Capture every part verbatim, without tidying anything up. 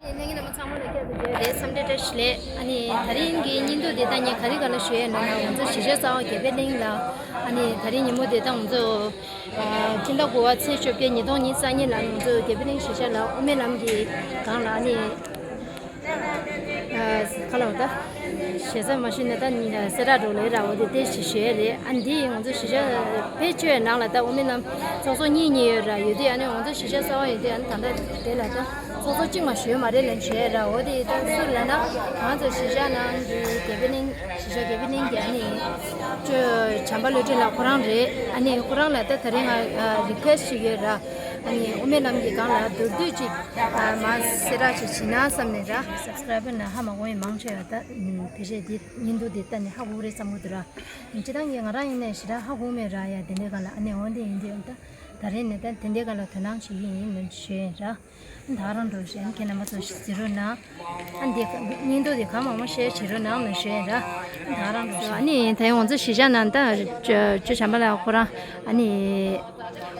གནས་མཁན་རྣམ་པ་ཚང་མ་ལ་བསྐྱར་དུ་འབྲེལ་བའི་འཚམས་འདྲི་བཀྲ་ཤིས་བདེ་ལེགས། ཨ་ནི་དེ་རིང་གི་བརྙན་ཐུང་འདི་ད་ངས་ག་རེ་ག་ལ་ཞུ་ཡས་ཡིན་ན། ང་ཚོ་གཞིས་ཆགས་གསར་པ་དགེ་འཕེལ་གླིང་ལ། ཨ་ནི་དེ་རིང་ཉིན་མོ་འདི་ད་ང་ཚོ་ཨ་སྤྱི་ཟླ་དགུ་པ་ཚེས་བཅོ་བརྒྱད་ཉིས་སྟོང་ཉི་ཤུ་རྩ་གཉིས་ལ་ང་ཚོ་དགེ་འཕེལ་གླིང་གཞིས་ཆགས་ལ་དབུ་མའི་ལམ་གྱི་སྒང་ལ། ཨ་ནི་ཨ་ག་ལ་བ་ད་ཞེ་ས་མ་ཞུས་ན་ད་ནི་གསལ་བསྒྲགས་འགྲོ་ལེ་ར། འོ་དེ་དེ་ཞིག་ཞུ་ཡས་རེད། ཨ་ནི་འདི་ང་ཚོ་གཞིས་ཆགས་ཕལ་ཆེར་ནང་ལ་ད་དབུ་མའི་ལམ་ཚོགས་གཙོ་གཉིས་གཉིས་ཡོད་ར། ཡོད་དུས་ཨ་ནི་ང་ཚོ་གཞིས་ཆགས་གསར་པ་ཡོད་དུས་ཨ་ནི་ད་ལྟ་དེ་ལ་ད་ཚོགས་གཙོ་གཅིག་མ་ཞུས་མ་རེད་ལབ་བྱས་ར། འོ་དེ་ད་སུ་ལབ་ན་ང་ཚོ་གཞིས་ཆགས་ནང་གི་དགེ་འཕེལ་གླིང་། གཞིས་ཆགས་དགེ་འཕེལ་གླིང་གི་ཨ་ནི་ཅོ་བྱམས་པ་བློ་གྲོས་ལགས་ཁོ་རང་རེད། ཨ་ནི་ཁོ་རང་ལ་ད་དེ་རིང་ང་རི་ཁུ་ཨེ་སི་ཊི་ཞིག་ཡོད་ར། ཨ་ནི་དབུ་མའི་ལམ་གྱི་སྒང་ལ་མདོར་བསྡུས་ཅིག་ཨ་མར་གསལ་བསྒྲགས་ཅིག་བྱེད་ན་བསམ་ནས་ར། སབ་སི་ཀ་རའི་བར་ན་ཧ་མ་གོ་མཁན་མང་ཆེ་བ་ད་ཕལ་ཆེར་འདི་བརྙན་ཐུང་འདི་ལྟ་ནས་ཧ་གོ་གི་རེད་བསམ་གྱི་འདུག་ར། སྤྱིར་བཏང་གི་ང་རང་ཡིན་ནའི་ཞེ་དྲག་ཧ་གོ་མེད་ར། ཡ་དེ་འདྲའི་སྒང་ལ་ཨ་ནི་འོ་འདི་ཡིན་དུས་ད་ད་རེས་ནས་ད་དེ་འདྲའི་སྒང་ལ་དོ་སྣང་བྱེད་ཀྱི་ཡིན་ལབ་ཞུ་ཡིན་ར། ད་ག་རང་འགྲོ་བཞིན་ཁྱེད་རྣམ་པ་ཚོ་གཟིགས་རོགས་གནང་། ཨ་འདི་བརྙན་ཐུང་འདི་གང་མང་མང་ཤེར་བྱེད་རོགས་གནང་ལབ་ཞུ་ཡིན་ར། ད་ག་རང་འགྲོ་བཞིན། ཨ་ནི་ད་ཡང་ང་ཚོ་གཞིས་ཆགས་ནང་ད་ཅོ་བྱམས་པ་ལགས་ཁོ་རང་ཨ་ནི་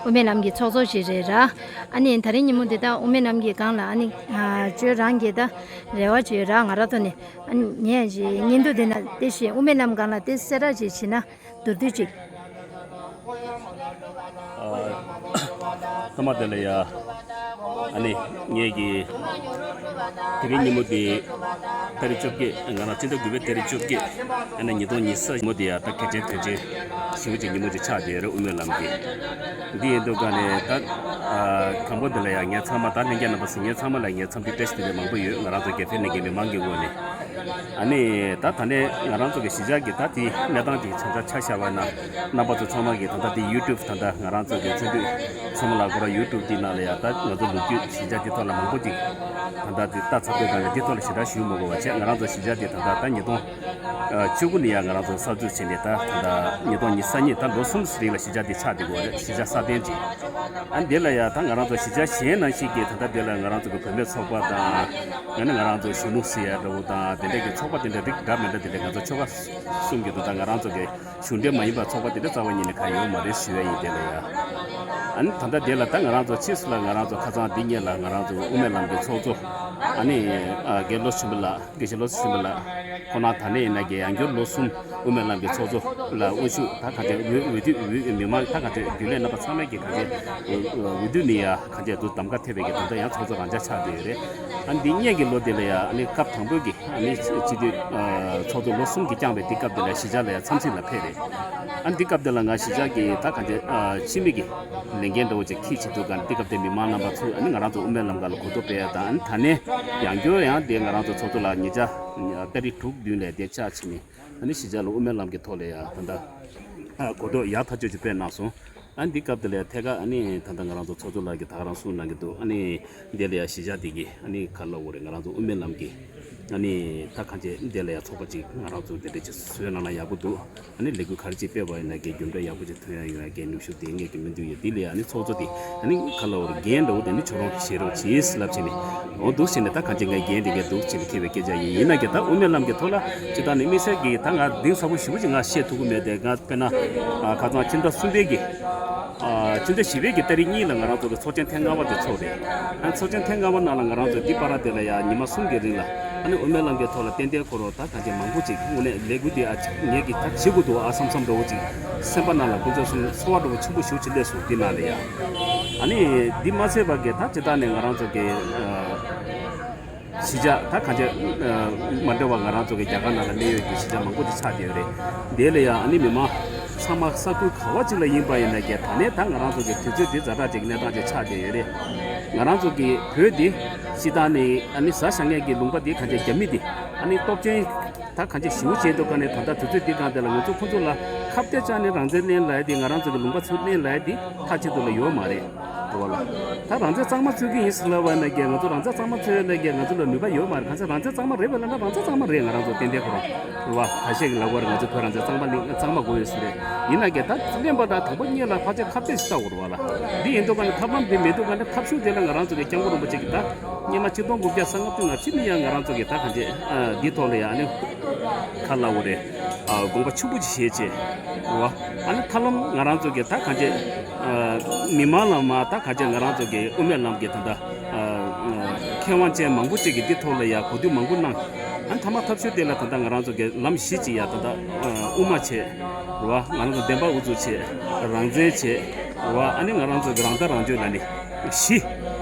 དབུ་མའི་ལམ་གྱི་ཚོགས་གཙོ་ཞིག་རེད་ར། ཨ་ནི་ད་རིང་ཉིན་མོ་འདི་ད་དབུ་མའི་ལམ་གྱི་སྒང་ལ་ཨ་ནི་ཅོ་རང་གི་ད་རེ་བ་ཅིག་ཡོད་ར། ང་རང་ཐོག་ནས་ཨ་ནི་ངས་ཅིག་བརྙན་ཐུང་འདི་ན་དེ་བཞིན་དབུ་མའི་ལམ་སྒང་ལ་དེ་གསལ་བསྒྲགས་ཅིག་བྱེད་ན། མདོར་བསྡུས་ཅིག་ཨ། ཐ་མ་དེ་ལ་ཡ། ཨ་ནི་ངས་ཀྱི་དེ་རིང་ཉིན་མོ་དེ་ཏ་རིག་བཅོ་བརྒྱད། ང་རང་སྤྱི་ཟླ་དགུ་པའི་ཏ་རིག་བཅོ་བརྒྱད། ཨ་ནི་ཉིས་སྟོང་ཉི་ཤུ་རྩ་གཅིག་ཉིན་མོ་དེ་ཡ་ད་གལ་ཆེན་དོན་ཆེན་ཞེ་པོ་ཅིག་ཉིན་མོ་ཅིག་ཆགས་བསྡད་ཡོད་རེད། དབུ་མའི་ལམ་གྱི། འདི་ཡིན་དུས་ག་ནས་ད་ཨ་དང་པོ་དེ་ལ་ཡ་ངས་ཚང་མ་ད་ལྷན་རྒྱས་རྣམ་པ་གཟིགས་མཁན་ཚང་མ་ལ་ངས་འཚམས་འདྲི་བཀྲ་ཤིས་བདེ་ལེགས་མང་པོ་ཡོད། ང་རང་ཚོ་དགེ་འཕེལ་གླིང་གི་མི་མང་གི་ངོས་ནས། ཨ་ནི་ད་ད་ནས་ང་རང་ཚོ་གི་གཞིས་ཆགས་ཀྱི་ད་དེའི་གནས་སྟངས་དེ་ཆ་ཆ་ཆ་བཞག་པ་ན། རྣམ་པ་ཚོ་ཚང་མ་གིས་ད་ལྟ་དེ་ཡུ་ཊུབ་ད་ལྟ་ང་རང་ཚོ་གི་བརྙན་ཐུང་ཚང་མ་ལ་ཁོ་རང་ཡུ་ཊུབ་དེའི་ནང་ལ་ཡ་ད་ང་ཚོ་ལོ་རྒྱུས་གཞིས་ཆགས་དེ་ཐོག་ལ་མང་པོ་ཅིག་ད་ལྟ་དེ་ལྟ་ཚར་དུས་ད་ནས་དེ་ཐོག་ལ་ཞེ་དྲག་ཞུ་མི་དགོས་པ་བྱས། ང་རང་ཚོ་གཞིས་ཆགས་དེ་ད་ལྟ་ད་ཉིས་སྟོང་བཅུ་དགུ་ནས་ཡ་ང་རང་ཚོ་གསར་འཛུགས་བྱས་ནས་ད་ད་ལྟ་ཉིས་སྟོང་ཉི་ཤུ་རྩ་གཉིས་ད་ལོ་གསུམ་རིང་ལ་གཞིས་ཆགས་དེ་ཆགས་བསྡད་ཡོད་རེད། གཞིས་ཆགས་སྲ་བརྟན་ཅིག་ཨ་འདི་ལ་ཡ་ད་ང་རང་ཚོ་གཞིས་ཆགས་གཞན་ནང་བཞིན་གྱི་ད་ལྟ་འདི་ལ་ང་རང་ཚོ་གི་བུད་མེད་ཚོགས་པ་དང་། ཨ་ནི་ང་རང་ཚོ་གཞོན་ནུ་ཟེར་ཡ་འདྲ་བོ་དང་དེ་འདྲ་གི་ཚོགས་པ་དེ་འདྲ་རིགས་འདྲ་མི་འདྲ་དེ་འདྲ་ང་ཚོ་ཆོལ་ཁ་གསུམ་གྱི་དོན་དག་ང་རང་ཚོ་གི་གཞུང་འབྲེལ་མ་ཡིན་པ་ཚོགས་པ་དེ་འདྲ་རྩ་བ་ཉིད་ནས་གང་ཡོད་མ་རེད་ཞུ་ཡ་ཡིན། དེ་ལ་ཡ། ཨ་ནི་ད་ལྟ་དེ་ལ་ད་ང་རང་ཚོ་ཕྱིས་སུ་ལ་ང་རང་ཚོ་ཁ་སང་འདི་ཉིད་ལ་ང་རང་ཚོ་དབུ་མའི་ལམ་གྱི་ཚོགས་གཙོ་ཨ་ནི་ཨ་དགེ་བློ་ཆེན་པོ་ལགས། དགེ་བཤེས་བློ་གསལ་ཆེན་པོ་ལགས་ཁོང་རྣམ་ད་ནས་ཡིན་ན་གི་ཡང་བསྐྱར་ལོ་གསུམ་དབུ་མའི་ལམ་གྱི་ཚོགས་གཙོ་ལ་དབུ་བཞུགས་ད་ག་ཚོད་འོས་འོས་བསྡུ་འོས་མི་མང་ད་ག་ཚོད་རྒྱུན་ལས་རྣམ་པ་ཚང་མས་ཀྱི་ག་ཚོད་འོས་འོས་བསྡུ་ནས་ཡ་ག་ཚོད་འདུག་གདམ་ག་ཐེབས་པའི་གི་ད་ལྟ་ཡང་ཚོགས་གཙོ་རང་འཇགས་ཆགས་བསྡད་ཡོད་རེད། ཨ་འདི་སྔོན་གྱི་ལོ་དེ་ལ་ཡ་ཨ་ནི་སྐབས་དང་པོའི་གི་ཨ་ནི་སྤྱི་འཐུས་ཚོགས་གཙོ་ལོ་གསུམ་གྱི་བསྐྱངས་པའི་དེ་སྐབས་དེ་ལ་གཞིས་ཆགས་ལ་ཡ་འཚམས་གཟིགས་ལ་ཕེབས་རེད། ཨ་འདི་སྐབས་དེ་ལ་ང་གཞིས་ཆགས་ཀྱི་ད་ག་ཚོད་སྤྱི་མི་གི་ལས་འགན་འདྲ་བོ་ཅིག་འཁྱེར་བྱེད་དུས་ག་འདི་སྐབས་དེ་མི་མང་རྣམ་པ་ཚོས་ཨ་ནི་ང་རང་ཚོ་དབུ་མའི་ལམ་ཁ་ལ་གོ་རྟོགས་སྤེལ་ཡ་དང་། ཨ་ནི་ད་ནས་ཡང་བསྐྱར་ཡང་དེ་ང་རང་ཚོ་ཚོགས་གཙོ་ལགས་ཉེ་ཆར་ཏ་རིག་དྲུག་བདུན་ལ་དེ་བཅར་ཕྱིན་ནས། ཨ་ནི་གཞིས་ཆགས་ལ་དབུ་མའི་ལམ་གྱི་ཐོག་ལ་ཡ་ད་ལྟ་ཨ་གོ་རྟོགས་ཡག་ཐག་ཆོད་ཅིག་སྤེལ་གནང་སོང་། ཨ་ནི་འདི་སྐབས་དེ་ལ་ཡ་ཐད་ཀར་ཨ་ནི་ད་ལྟ་ང་རང་ཚོ་ཚོགས་གཙོ་ལགས་ཀྱིས་ད་ག་རང་གསུངས་གནང་གི་འདུག་ཨ་ནི་འདི་ལ་ཡ་གཞིས་ཆགས་འདི་གི་ཨ་ནི་ག་ལབ་དགོས་རེད། ང་རང་ཚོ་དབུ་མའི་ལམ་གྱི་ཨ་ནི་ད་གང་ཅི་འདི་ལ་ཡ་ཚོགས་པ་ཅིག་ང་རང་ཚོ་འདི་འདྲ་ཅིག་བཟོས་གནང་ན་ཡག་པོ་འདུག་ཨ་ནི་ལས་འགུལ་ག་རེ་ཅིག་སྤེལ་བ་ཡིན་ན་གི་རྒྱུ་འབྲས་ཡག་པོ་ཅིག་ཐོན་ཡ་ཡོང་ཡ་གི་ནུས་ཤུགས་དེ་ངེད་ཀྱི་སྨོན་འདུན་ཡོད། འདི་ལ་ཡ་ཨ་ནི་ཚོགས་གཙོ་དེ་ཨ་ནི་ག་ལབ་དགོས་རེད། འགན་འདྲ་བོ་དེ་ནི་བྱེད་རོགས་བྱེད་རོགས་བྱེད་ལབ་བྱས་ནས། འོ་འདུག་ཟེར་ནས་ད་གང་ཅི་ངའི་འགན་དེ་ངས་འདུག་ཟེར་ནས་འཁྱེར་བའི་སྐད་ཆ་ཡིན། ཡིན་ན་ཀྱང་ད་དབུ་མའི་ལམ་གྱི་ཐོག་ལ་ཅི་ལྟར་ནས་དམིགས་བསལ་གྱི་ད་ང་གཏིང་ཟབ་པོ་ཞེ་པོ་ཅིག་ང་བཤད་ཐུབ་ཀྱི་མེད་དེ། ང་དཔེར་ན་ཨ་ཁ་སང་ཕྱི་ཟླ་གསུམ་པའི་གི་ཨ་ཕྱི་ཟླ་བཞི་པའི་གི་ཏ་རིག་གཉིས་ལ་ང་རང་ཚོ་གི་ཚོགས་ཆེན་ཐེངས་ལྔ་པ་དེ་ཚོགས་རེད། ཨ་ཚོགས་ཆེན་ཐེངས་ལྔ་པ་ནང་ལ་ང་རང་ཚོ་འདི་བར་དེ་ལ་ཡ་ཉི་མ་གསུམ་གྱི་རིང་ལ་ཨ་ནི་དབུ་མའི་ལམ་གྱི་ཐོག་ལ་ཏན་ཏན་ཁོ་རང་ད་གང་ཅི་མང་པོ་ཅིག་དངོས་གནས་ལས་འགུལ་དེ་ཨ་ཅིག་ངས་ཀྱི་ད་བྱེད་དགོས་འདུག་ཨ་བསམ་བསམ་འདྲ་བོ་ཅིག་སེམས་པ་ནང་ལ་ཀུན་སྤྱོད་གསུམ་ཚོར་བ་འདྲ་བོ་ཆེན་པོ་ཞེ་པོ་ཅིག་སླེབས་སོང་། འདི་ནང་ལ་ཡ་ཨ་ནི་འདི་མ་ཚད་པ་གི་ད་ཇི་ལྟར་ནས་ང་རང་ཚོ་གི་ཨ་གཞིས་ཆགས་ད་གང་ཅི་ཨ་མ་འདྲ་བ་ང་རང་ཚོ་གི་རྒྱ་གར་ནང་ལ་གནས་ཡོད་ཀྱི་གཞིས་ཆགས་མང་པོ་ཅིག་ཆགས་བསྡད་ཡོད་རེད། འདི་ལ་ཡ་ཨ་ནི་མི་མང་ཚང་མ་ས་ཁུལ་ག་བ་ཅིག་ལ་ཡིན་པ་ཡིན་ན་ཀྱང་ད་ནས་ད་ང་རང་ཚོ་གི་དུས་ཚོད་འདི་ཛ་དྲག་ཅིག་གནས་སྟངས་ཅིག་ཆགས་བསྡད་ཡོད་རེད། ང་རང་ཚོ་གི་བོད་འདི་སྤྱིར་བཏང་ནས་ཨ་ནི་བཟའ་བཞག་མཁན་གྱི་ལུང་པ་འདི་གང་ཅི་རྒྱ་མི་འདི་ཨ་ནི་སྟོབས་ཆེན་ད་གང་ཅི་ཞེ་པོ་བྱས་འདུག་ག་ནས་ད་ལྟ་དུས་ཚོད་འདི་སྒང་དེ་ལ་ང་ཚོ་ཁོང་ཚོ་ལ་ཁ་གཏད་བཅག་ནས་རང་བཙན་ལེན་ལབ་ཡ་འདི་ང་རང་ཚོ་གི་ལུང་པ་ཚུར་ལེན་ལབ་ཡ་འདི་མཐའ་གཅིག་ཏུ་ལ་ཡོད་མ་རེད། རེད་བ་ལ། ད་རང་བཙན་གཙང་མ་རྩོད་ཀྱི་ཡིན་ཟེར་ལབ་པ་ཡིན་ན་ཀྱང་ང་ཚོ་རང་བཙན་གཙང་མ་རྩོད་ཡ་ལ་ཀྱང་ང་ཚོ་ལ་ནུས་པ་ཡོད་མ་རེད། གང་ཟེར་རང་བཙན་གཙང་མ་རེད་པས་ལབ་ན་རང་བཙན་གཙང་མ་རེད། ང་རང་ཚོ་ཏན་ཏན་ཁོ་རང་རེད་བ། ཁ་ཤས་ཀྱིས་ལབ་པ་རེད། ང་ཚོ་བོད་རང་བཙན་གཙང་མ་ལེན་གཙང་མ་དགོས་ཡོད་ཟེར་རེད། ཡིན་ན་ཀྱང་ད་ལེན་པ་དང་དང་པོ་སྔོན་ལ་ཕལ་ཆེར་ཁ་གཏད་ཞིག་བཏགས་དགོས་རེད་བ་ལ། འདི་ཡིན་དུས་ག་ནས་ཐབས་ལམ་འདི་མེད་དུས་ག་ནས་ཐབས་ཤུགས་དེ་ལ་ང་རང་ཚོ་གི་སྐྱབས་མགོན་རིན་པོ་ཆེ་གིས་ད་སྔོན་མ་ཆིག་སྟོང་དགུ་བརྒྱ་ས་ལྔ་བཅུ་ང་གཅིག་ནས་ཡང་ང་རང་ཚོ་གི་ད་གང་ཅི་འདི་ཐོག་ལ་ཡང་ཨ་ནི་ག་ལབ་དགོས་རེད། དགོངས་པ་ཆེན་པོ་ཅིག་བཞེས་བྱས་རེད་བ། ཨ་ནི་ཐབས་ལམ་ང་རང་ཚོ་གི་ད་གང་ཅི་མི་མང་ལ་མ་ད་གང་ཅི་ང་རང་ཚོ་གི་དབུ་མའི་ལམ་གྱི་ད་ད་ཁྱེད་ ཚེ་དབང་ཅན་མང་པོ་ཅིག་གིས་འདི་ཐོག་ལ་ཡ་གོ་བསྡུར་མང་པོ་གནང་། ཨ་ནི་མཐའ་མ་ཐབས་ཤོར་དེ་ལ་ད་ལྟ་ང་རང་ཚོ་གི་ལམ་བཞི་ཅིག་ཡ་ད་ལྟ་དབུ་མ་བྱས། རེད་བ། ང་རང་ཚོ་བདེན་པ་ཨུ་ཚུགས་བྱས། རང་བཙན་བྱས། རེད་བ། ཨ་ནི་ང་རང་ཚོ་གི་རང་ལྟ་རང་བརྗོད་ལ་ནི་བཞི།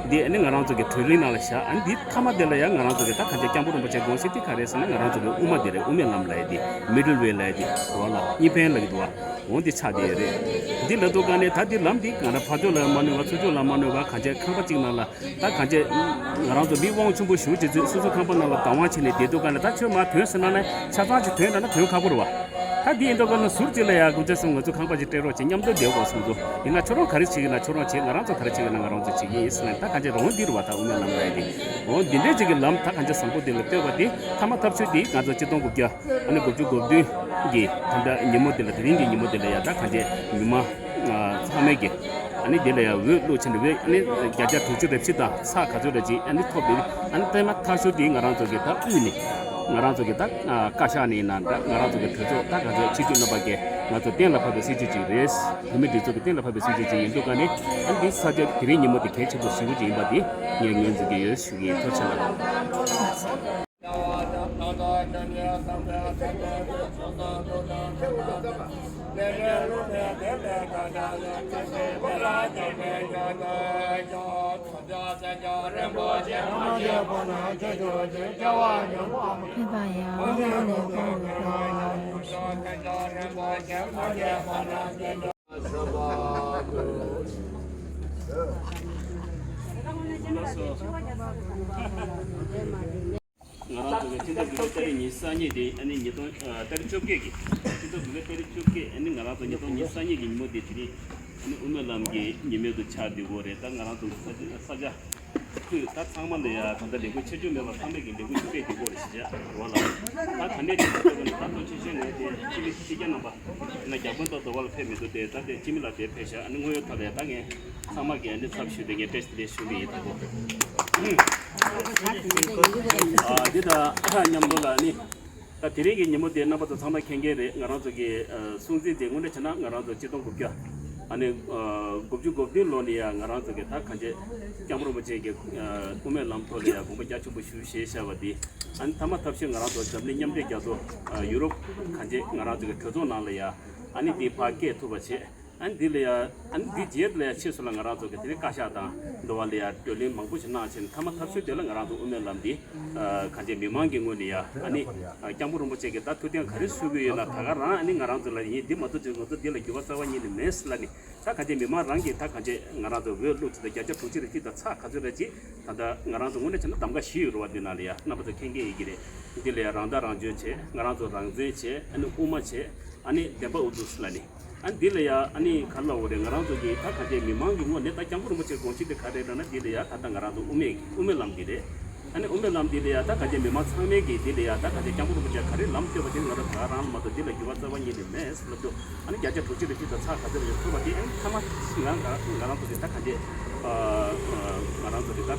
འདི་ཨ་ནི་ང་རང་ཚོ་གི་བགྲོ་གླེང་ནང་ལ་བཞག་ཨ་ནི་འདི་མཐའ་མ་དེ་ལ་ཡང་ང་རང་ཚོ་གི་ད་གང་ཅི་སྐྱབས་མགོན་རིན་པོ་ཆེ་དགོངས་གཞི་འདི་ག་རེ་ཟེར་ན་ང་རང་ཚོ་གི་དབུ་མ་འདི་རེད། དབུ་མའི་ལམ་ལབ་ཡ་འདི། Middle Way ལབ་ཡ་འདི། རེད་བ་ལ། གཉིས་ཕན་ལབ་ཀྱི་འདུག་བ། འོ་འདི་ཆགས་བསྡད་ཡོད་རེད། འདི་ལབ་དུས་ག་ནས་ད་འདི་ལམ་འདི་ང་རང་ཕར་ཕྱོགས་ལ་མ་གནོད་པ་ཚུར་ཕྱོགས་ལ་མ་གནོད་པ་གང་ཅི་ཁང་པ་གཅིག་ནང་ལ། ད་གང་ཅི། ང་རང་ཚོ་མི་དབང་ཆེན་པོ་ཞེ་པོ་ཅིག་ཚོས་སོ་སོ་ཁང་པ་ནང་ལ་བདག་དབང་བྱས་ནས་བསྡད་དུས་ག་ལ་ད་ཁྱོད་མར་ཐོན་ཟེར་ན་ནི་ཆ་ཚང་ཅིག་ཐོན་ད་ན་ཐོན་ཁག་པོ་རེད་བ། ད་འདི་ཡིན་དུས་ག་ན་ཟུར་གཅིག་ལ་ཡ་དགོངས་འཇགས་སམ་ང་ཚོ་ཁང་པ་ཅིག་སྤྲད་རོགས་བྱེད། མཉམ་དུ་བསྡད་དགོས་གསུངས་འདུག་ཡིན་ན་ཁྱོད་རང་ག་རེ་བྱེད་ཀྱི་ན་ཁྱོད་རང་བྱེད། ང་རང་ཚོ་ག་རེ་བྱེད་ཀྱི་ན་ང་རང་ཚོ་བྱེད་ཀྱི་ཡིན་ཟེར་ན་ད་གང་ཅི་རང་འདི་རུ་བ་ད་དབུ་མའི་ལམ་ལ་ཡ་དེ། འོ་འདི་འདྲའི་ཅིག་གི་ལམ་ད་གང་ཅི་བཟང་པོ་འདི་ལ་ལྟོས་པ་དེ་མཐའ་མ་ཐབས་ཤོར་འདི་ང་ཚོ་གཅིག་སྟོང་དགུ་བརྒྱ། ཨ་ནི་དགུ་བཅུ་གོ་བདུན་གྱི་ད་ལྟ་ཉིན་མོ་འདི་ལ་དེ་རིང་གི་ཉིན་མོ་འདི་ལ་ཡ་ད་གང་ཅི་མི་མང་ཚང་མས་ཀྱི་ཨ་ནི་འདི་ལ་ཡ་འོས་བླུགས་ཕྱིན་འོས་ཨ་ནི་བརྒྱ་ཆ་དྲུག་ཅུ་རེ་བཞི་དང་ཚེག་ག་ཚོད་རེ་ཅིག་ཨ་ནི་ཐོབ་འདུག་ཨ་ནི་ཐེངས་མ་ཐག་ཤོས་འདི་ང་རང་ཚོ་གི་ད་དབུས་ནས་ང་རང་ཚོ་གི་ད་བཀའ་ཤག་ནས་ཡིན་ན་འདྲ་ང་རང་ཚོ་གི་གྲོས་ཚོགས་ད་ག་ཚོད་སྤྱི་འཐུས་རྣམ་པ་གི་ང་ཚོ་གཏན་ལ་ཕབ་པའི་སྲིད་ཇུས་ཅིག་རེད། བོད་མི་སྒྲིག་འཛུགས་ཀྱི་གཏན་ལ་ཕབ་པའི་སྲིད་ཇུས་ཅིག་ཡིན་དུས་ག་ནས་ཨ་ནི་འདི་ས་ཆ་དེ་རིང་ཉིན་མོ་འདི་གལ་ཆེན་པོ་ཞེ་པོ་ཅིག་ཡིན་པ་འདི་ངས་ངོས་འཛིན་གྱི་ཡོད་ཞུ་གི་ཡིན། ཐུགས་རྗེ་ཆེ་ལགས། ང་རང་ཚོ་གི་སྤྱི་ཚོགས་འབྲེལ་བའི་ཏ་རིག་ཉི་ཤུ་རྩ་གཉིས་དེ་ཨ་ནི་ཉིས་སྟོང་ཨ་ཏ་རིག་བཅོ་བརྒྱད་ཀྱི་སྤྱི་ཚོགས་འབྲེལ་བའི་ཏ་རིག་བཅོ་བརྒྱད་ཨ་ནི་ང་རང་ཚོ་ཉིས་སྟོང་ཉི་ཤུ་རྩ་གཉིས་ཀྱི་ཉིན་མོ་དེ་དེ་རིང་ཨ་ནི་དབུ་མའི་ལམ་གྱི་ཉིན་མོ་དུ་ཆགས་བསྡད་ཡོད་རེད། ད་ང་རང་ཚོ་ས་ཆ་ས་ཆ་ཁུལ་ད་ཚང་མ་ལ་ཡ་ད་ལྟ་ལས་འགུལ་ཆེ་ཆུང་མེད་པར་ཚང་མས་ཀྱི་ལས་འགུལ་ཞུ་སྤེལ་བྱེད་དགོས་རེད་ཞེས་བྱ་རོགས་ལ། ད་ད་ནས་ཀྱི་ད་ལྟ་ད་ཐོ་ཆེ་ཆེ་ངས་དེ་སྤྱི་མི་སྤྱི་རྒྱ་རྣམ་པ་ན་རྒྱ་དཔོན་ཏོ་དོ་བ་ལ་ཕེབས་མི་འདུག་སྟེ་ད་དེ་སྤྱི་མི་ལ་དེ་ཕེབས་ཤག་ཨ་ནི་དངོས་ཡོད་ཐོག་ལ་ཡ་ད་ངས་ཚང་མ་གི་ཨ་ནི་ཚབ་ཞུས་ཏེ་ངས་དཔེ་དེ་ཞུ་གི་ཡིན་ད་གོ། ཨ་འདི་ད་མཉམ་དུ་ལ་ཨ་ནི། ད་དེ་རིང་གི་ཉིན་མོ་དེ་རྣམ་པ་ཚོ་ཚང་མ་མཁྱེན་མཁན་རེད། ང་རང་ཚོ་གི་ཨ་སྲུང་བརྩི་དེ་དངོས་གནས་བྱས་ན་ང་རང་ཚོ་ཆིག་སྟོང་དགུ་བརྒྱ་ཨ་ནི་ཨ་དགུ་བཅུ་གོ་བདུན་ལོ་ནས་ཡང་ང་རང་ཚོ་གི་ད་གང་ཅི་སྐྱབས་མགོན་རིན་པོ་ཆེ་གི་ཨ་དབུ་མའི་ལམ་ཐོག་ལ་ཡང་དགོངས་པ་རྒྱ་ཆེན་པོ་ཞུ་ཞེས་བྱ་བ་འདི་ཨ་ནི་ཐ་མ་ཐབས་ཤེས་ང་རང་ཚོ་འཛམ་གླིང་མཉམ་འབྲེལ་རྒྱལ་ཚོགས་ཨ་ཡུ་རོབ་གང་ཅི་ང་རང་ཚོ་གི་གྲོས་ཚོགས་ནང་ལ་ཡང་ཨ་ནི་འདི་ཕར་སྐད་ཐུབ་པ་བྱས། ཨ་ནི་འདི་ལ་ཡ་ཨ་ནི་འདི་རྗེས་ལ་ཡ་ཕྱིས་སུ་ལ་ང་རང་ཚོ་གི་དེ་ནི་བཀའ་ཤག་དང་འགྲོ་བ་ལ་ཡ་བགྲོ་གླེང་མང་པོ་ཞིག་གནང་ཕྱིན་ཐ་མ་ཐབས་ཤེས་དེ་ལ་ང་རང་ཚོ་དབུ་མའི་ལམ་འདི་ཨ་གང་ཅི་མི་མང་གི་ངོས་ནས་ཡ་ཨ་ནི་ཨ་སྐྱབས་མགོན་རིན་པོ་ཆེ་གི་ད་ཐུགས་རྟེན་ག་རེ་གསོལ་གི་ཡོད་ན་ད་ག་རང་ཨ་ནི་ང་རང་ཚོ་ལ་ཡིན་འདི་མ་གཏོགས་ཅིག་ང་ཚོ་འདི་ལ་འགྱུར་བ་རྩ་བ་ཉིད་ནས་མེད་ཟེར་ལ་ནི་ད་གང་ཅི་མི་མང་རང་གིས་ད་གང་ཅི་ང་རང་ཚོ་འོས་བླུགས་ཚུལ་དང་བརྒྱ་ཆ་དྲུག་ཅུ་རེ་གཅིག་དང་ཚེག་ག་ཚོད་རེ་གཅིག་ད་ལྟ་ང་རང་ཚོ་དངོས་གནས་བྱས་ན་གདམ་ག་བཞི་ཡོད་རེད་བ། འདི་ནང་ལ་ཡ་རྣམ་པ་ཚོ་མཁྱེན་མཁན་ཡིན་གྱི་རེད། འདི་ལ་ཡ་རང་ལྟ་རང་བརྗོད་བྱས་ང་རང་ཚོ་རང་བཙན་བྱས་ཨ་ནི་དབུ་མ་བྱས་ཨ་ནི་བདེན་པ་ཨུ་ཚུགས་ལ་ནི། ཨ་ནི་འདི་ལ་ཡ་ཨ་ནི་ག་རེ་ལབ་དགོས་རེད། ང་རང་ཚོ་གི་ད་ག་ཅེ་མི་མང་གི་ངོས་ནས་ད་སྐྱབས་མགོན་རིན་པོ་ཆེ་དགོངས་གཞི་དེ་ག་རེ་རེད་ན་འདི་ལ་ཡ་ད་ལྟ་ང་རང་ཚོ་དབུ་མའི་དབུ་མའི་ལམ་འདི་རེད། ཨ་ནི་དབུ་མའི་ལམ་འདི་ལ་ཡ་ད་ག་ཅེ་མི་མང་ཚང་མས་གི་འདི་ལ་ཡ་ད་ག་ཅེ་སྐྱབས་མགོན་རིན་པོ་ཆེ་ག་རེ་ལམ་སྟོན་པ་དེ་ང་རང་ཚོ་ད་ག་རང་ལ་མ་གཏོགས་འདི་ལ་འགྱུར་བ་རྩ་བ་ཉིད་ནས་མེད་ཟེར་ལབ་དུས་ཨ་ནི་བརྒྱ་ཆ་དྲུག་ཅུ་རེ་གཅིག་དང་ཚེག་ག་ཚོད་རེ་ཐོབ་པ་དེ་ཨ་ནི་ཐ་མ་ང་ང་རང་ཚོ་གི་ད་ག་ཅེ་ང་རང་ཚོ་གི་ད་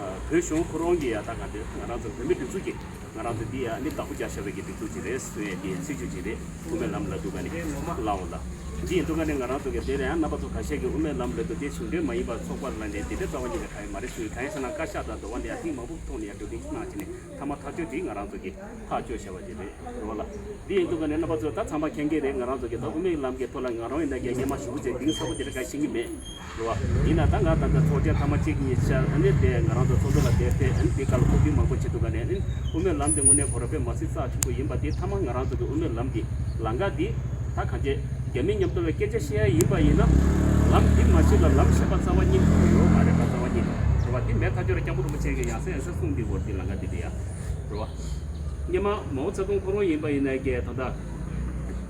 བོད་གཞུང་ཁོ་རང་གི་ཡ་ད་ག་ཅེ་ང་རང་ཚོ་བོད་མི་སྒྲིག་འཛུགས་ཀྱི་ང་རང་ཚོ་འདི་ཡ་ནི་བདག་པོ་རྒྱག་བྱ་བའི་གི་སྒྲིག་འཛུགས་ཅིག་རེད་གསུང་ཡས་ཀྱི་སྲིད་བྱུས་ཅིག་རེད། དབུ་མའི་ལམ་ལ་འདུག་ག་ནི་ལའོ་ལ། འདི་ཡིན་འདུག་ག་ནི་ང་རང་ཚོ་གི་དེ་ལ་ཡང་རྣམ་པ་ཚོ་ཁ་ཤས་ཀྱིས་དབུ་མའི་ལམ་ལ་འདུག་དེ་གཞུང་འབྲེལ་མ་ཡིན་པར་ཚོགས་པ་ལ་ནི་འདི་འདྲ་རྩ་བ་ཉིད་ནས་གང་ཡང་མ་རེད་གསུང་ཡས། གང་ཡིན་ཟེར་ན་བཀའ་ཤག་དང་འགྲོ་བ་ནི་ཡ་ཐེངས་མང་པོ་ཐོག་ནས་ཡ་བགྲོ་གླེང་གནང་བྱས་ནས་ཐ་མ་ཐག་གཅོད་དེ་ང་རང་ཚོ་གི་ཐག་གཅོད་བྱ་བ་ཅིག་རེད་རེད་བ་ལ། འདི་ཡིན་འདུག་ག་ནི་རྣམ་པ་ཚོ་ད་ཚང་མ་མཁྱེན་གྱི་རེད། ང་རང་ཚོ་གི་ད་དབུ་མའི་ལམ་གྱི་ཐོག་ལ་ང་རང་ཡིན་ན་རྒན་སྔས་མ་ཞུ་བ་ཅིག་གཏིང་ཟབ་པོ་དེ་འདྲ་གང་ཤེས་ཀྱི་མེད། རེད་བ། ཡིན་ན་ད་ང་ད་ལྟ་ཚོགས་ཆེན་ཐེངས་མ་གཅིག་གཉིས་ཤར་ཨ་ནི་དེ་ང་རང་ཚོ་ཚོགས་འདུ་ལ་དེ་ཐད་ཨ་ནི་དེ་ག་ལ་གོ་རྒྱུ་མང་པོ་བྱེད་འདུག་ག་ནས་ཨ་ནི་དབུ་མའི་ལམ་དེ་དངོས་གནས་ཁོ་རང་དཔེ་མ་སྲིད་རྩ་ཆེན་པོ་ཡིན་པ་དེ་ཐ་མ་ང་རང་ཚོ་གི་དབུ་མའི་ལམ་གྱི་ལམ་ཁ་འདི་ད་གང་ཅེ་རྒྱ་མི་མཉམ་དུ་ལ་སྐད་ཆ་བཤད་ཡ་ཡིན་པ་ཡིན་ན་ལམ་འདི་མ་ཤེས་ལ་ལམ་ཤེས་པ་རྩ་བ་ཉིད་ཡོད་མ་རེད་པ། རྩ་བ་ཉིད་རེད་བ། དེ་མེད་ཐག་ཆོད་ར་སྐྱབས་མགོན་རིན་པོ་ཆེ་གི་ཡང་སེ་ཡང་སེ་གསུངས་འདི་བོར་འདི་ལམ་ཁ་འདི་དེ་ཡ་རེད་བ། སྔས་མ་མའོ་ཙེ་ཏུང་ཁོ་རང་ཡིན་པ་ཡིན་ན་རྒྱལ་ད་ལྟ་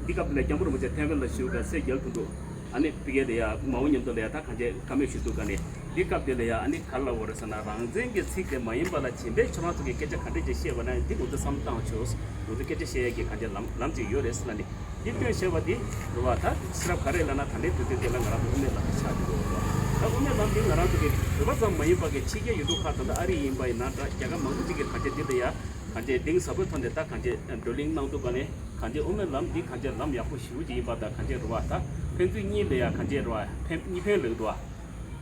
འདི་སྐབས་ལ་སྐྱབས་མགོན་རིན་པོ་ཆེ་ཐའེ་ཝན་ལ་བཞུགས་པའི་སེ་རྒྱལ་དོན་གྲུབ། ཨ་ནི་ཕི་གེ་ལ་ཡ་མའོ་མཉམ་དུ་ལ་ཡ་ད་གང་ཅེ་བཀའ་མོལ་ཞུ་དུས་ག་ནས་འདི་སྐབས་དེ་ལ་ཡ་ཨ་ནི་ག་ལ་བོར་ཟེར་ན་རང་བཙན་གྱི་ཚིག་དེ་མ་ཡིན་པ་ལ་གཞན་པའི་ཁྱོད་རང་ཚོ་གི་སྐད་ཆ་ག་འདྲ་ཅིག་བཤད་པ་ན་འདི་ང་ཚོ་བསམ་བཏང་ཆོག་ང་ཚོ་སྐད་ཆ་བཤད་ཡ་གི་གང་ཅེ་ལམ་ལམ་ཅིག་ཡོད་རེད་ཟེར་ལ་ནི་འདི་སྟོན་བཤད་པ་འདི་རེད་བ། ད་ཕྱི་རབས་ག་རེ་ལ་ན་ད་ལྟའི་དུས་ཚོད་དེ་ལ་ང་རང་ཚོ་དབུ་མའི་ལམ་དུ་ཆགས་ཀྱི་ཡོད་རེད་བ། ད་དབུ་མའི་ལམ་འདི་ང་རང་ཚོ་གི་བོད་པ་ཙམ་མ་ཡིན་པ་གི་ཕྱི་རྒྱལ་ཡུལ་གྲུ་ཁག་ད་ལྟ་ཨ་རི་ཡིན་པ་ཡིན་ན་འདྲ་རྒྱལ་ཁབ་མང་པོ་ཅིག་གི་གང་ཅེ་འདི་ལ་ཡ་གང་ཅེ་གཏིང་ཟབ་པོའི་ཐོག་ནས་ད་གང་ཅེ་བགྲོ་གླེང་གནང་འདུག་ག་ནས་གང་ཅེ་དབུ་མའི་ལམ་འདི་གང་ཅེ་ལམ་ཡག་པོ་ཞེ་པོ་ཅིག་ཡིན་པ་དང་གང་ཅེ་རེད་བ། ད་ཕན་ཚུན་གཉིས་ལ་ཡ་གང་ཅེ་རེད་བ་ཕན་གཉིས་ཕན་ལ་འདུག་བ།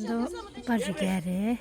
འདི་པར་རིག་ཡ་རེད།